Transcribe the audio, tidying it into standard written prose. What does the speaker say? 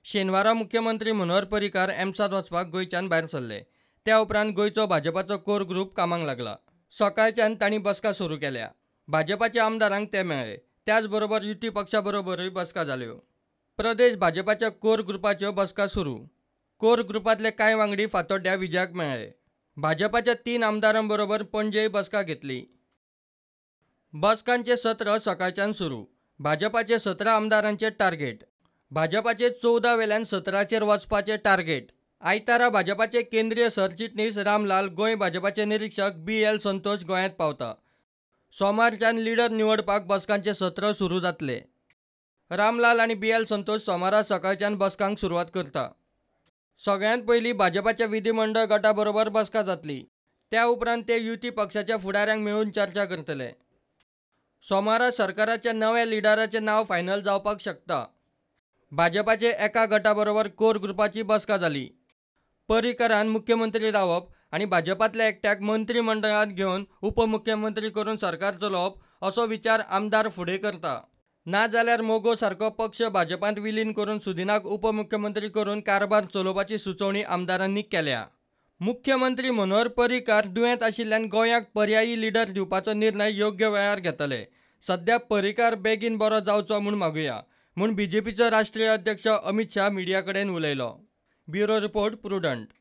शेनवारा मुख्यमंत्री मनोहर पर्रीकार एम्सांत वचपाक गोंयच्यान भायर सरले. त्या उपरांत गोंयचो भाजपाचो कोर ग्रूप कामाक लागला. सकाळच्यान तांणी बसका सुरू केल्या. भाजपाच्या आमदारांक ते मेळ्ळे. त्याच बरोबर युती पक्षा बरोबरूय बसका जाल्यो. प्रदेश भाजपाच्या कोर ग्रुपाच्यो बसका सुरू. कोर ग्रुपांतले कांय वांगडी फातोड्ड्यां विजयाक मेळ्ळे. भाजपाच्या 3 आमदारां बरोबर पणजेय बसका घेतली. बसकांचें सत्र सकाळच्यान सुरू. भाजपाचे 17 आमदारांचे टार्गेट. भाजपाचे 14 वेल्यान 17चेर वचपाचे टार्गेट. आयतारा भाजपाचे केंद्रीय सरचिटणीस रामलाल, गोंय भाजपाचे निरीक्षक बी.एल. संतोष गोंयांत पावता. सोमारच्यान लिडर निवडपाक बसकांचें सत्र सुरू जातलें. रामलाल आनी बी.एल. संतोष सोमारा सकाळच्यान बसकांक सुरवात करता. सगळ्यांत पयलीं भाजपाच्या विधिमंडळ गटा बरोबर बसका जातली. त्या उपरांत ते युती पक्षाच्या फुडाऱ्यांक मेळून चर्चा करतले. सोमारा सरकाराच्या नव्या लिडराचें नांव फायनल जावपाक शकता. भाजपाचे एका गटा बरोबर कोर ग्रुपाची बसका जाली. पर्रीकरान मुख्यमंत्री रावप आनी भाजपांतल्या एकट्याक मंत्रीमंडळांत घेवन उपमुख्यमंत्री करून सरकार चलोवप असो विचार आमदार फुडें करता. नाजाल्यार मगो सारको पक्ष भाजपांत विलीन करून सुदिनाक उपमुख्यमंत्री करून कारभार चलोवपाची सुचोवणी आमदारांनी केल्या. मुख्यमंत्री मनोहर पर्रीकार दुयेंत आशिल्ल्यान गोंयाक पर्यायी लिडर दिवपाचो निर्णय योग्य वेळार घेतले. सध्या पर्रीकार बेगीन बरो जावचो म्हूण मागुया म्हूण बीजेपीचो राष्ट्रीय अध्यक्ष अमित शाह मिडिया कडेन उलयलो. Bureau report, Prudent.